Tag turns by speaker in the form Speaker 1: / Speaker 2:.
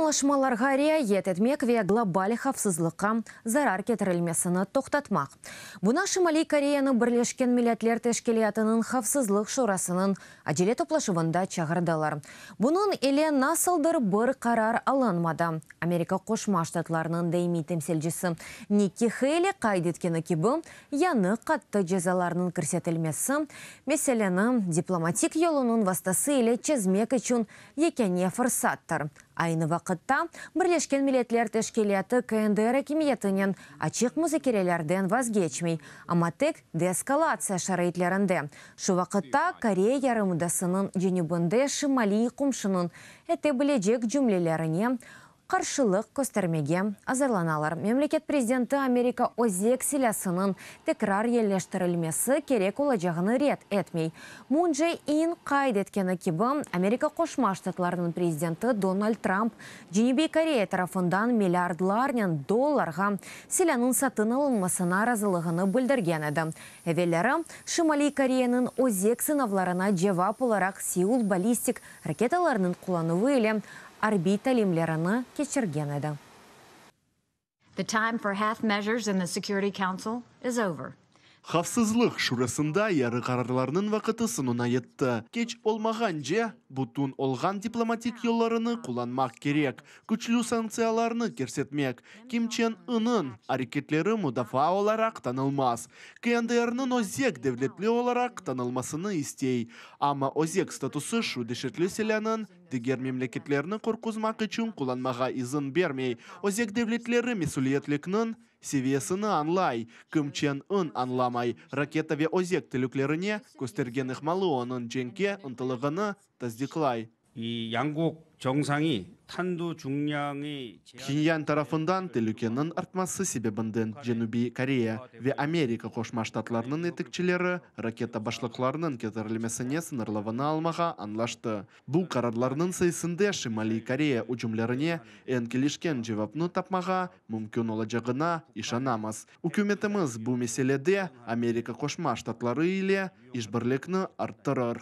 Speaker 1: Añlaşmalarğa riayet etmek ve global havfsızlıqqa zarar ketirilmesini toqtatmaq. Buña Şimaliy Koreyanı Birleşken Milletler Teşkilâtınıñ Havfsızlıq Şurasınıñ acele toplaşuvında çağırdılar. Bunıñ ile nasıldır bir qarar alınmadı. Amerika Qoşma Ştatlarınıñ daimiy temsilcisi Nikki Heyli qayd etkeni kibi, yañı qattı cezalarnıñ kirsetilmesi, meseleni diplomatik yolunıñ vastası ile çezmek içün yekâne fırsattır. Aynı vaqıtta, Birleşken Milletler Teşkilâtı KNDR akimiyetinen açıq muzakerelerden vazgeçmey, amma tek deeskalatsiya şaraitlerinde. Şu vaqıtta, Koreya yarımadasınıñ cenübinde şimaliy qomşunıñ ete bilecek cümlelerine qarşılıq köstermege azırlanalar. Memleket prezidenti Amerika özek silâsınıñ tekrar yerleştirilmesi kerek olacağını red etmey. Mun Çže In qayd etkeni kibi, Amerika Qoşma Ştatlarınıñ prezidenti Donald Tramp Cenübiy Koreya tarafından milliardlarnen dollarğa silânıñ satın alınmasına razılığını bildirgen edi. Evelleri, Şimaliy Koreyanıñ özek sınavlarına cevap olaraq Seul ballistik raketalarnıñ qullanuvı ile arbiy talimlerini keçirgen edi.
Speaker 2: The time for half measures in the Security Council is over.
Speaker 3: Havfsızlıq Şurasında yarı qararlarnıñ vaqıtı soñuna yetti. Keç olmağance, bütün olğan diplomatik yollarını qullanmaq kerek, küçlü sanktsiyalarnı kirsetmek. Kim Çen Innıñ areketleri mudafaa olaraq tanılmaz. KNDRniñ özek devletli olaraq tanılmasını istey. Amma özek statusı şu deşetli silânıñ diger memleketlerni qorquzmaq içün qullanmağa izin bermey. Özek devletleri mesüliyetlikniñ seviyesini añlay, Kim Çen In añlamay, raketa ve özek telüklerine köstergen ihmalı onıñ cenkke ıntılığını tasdiqlay. Phenyan tarafından telükeniñ artması sebebinden Cenübiy Koreya ve Amerika Qoşma Ştatlarınıñ yetekçileri raketa başlıqlarınıñ ketirilmesine sıñırlavını almağa añlaştı. Bu qararlarnıñ sayesinde Şimaliy Koreya ücümlerine eñ kelişken cevapnı tapmağa mümkün olacağına işanamız. Ükümetimiz bu meselede Amerika Qoşma Ştatları ile işbirlikni arttırır.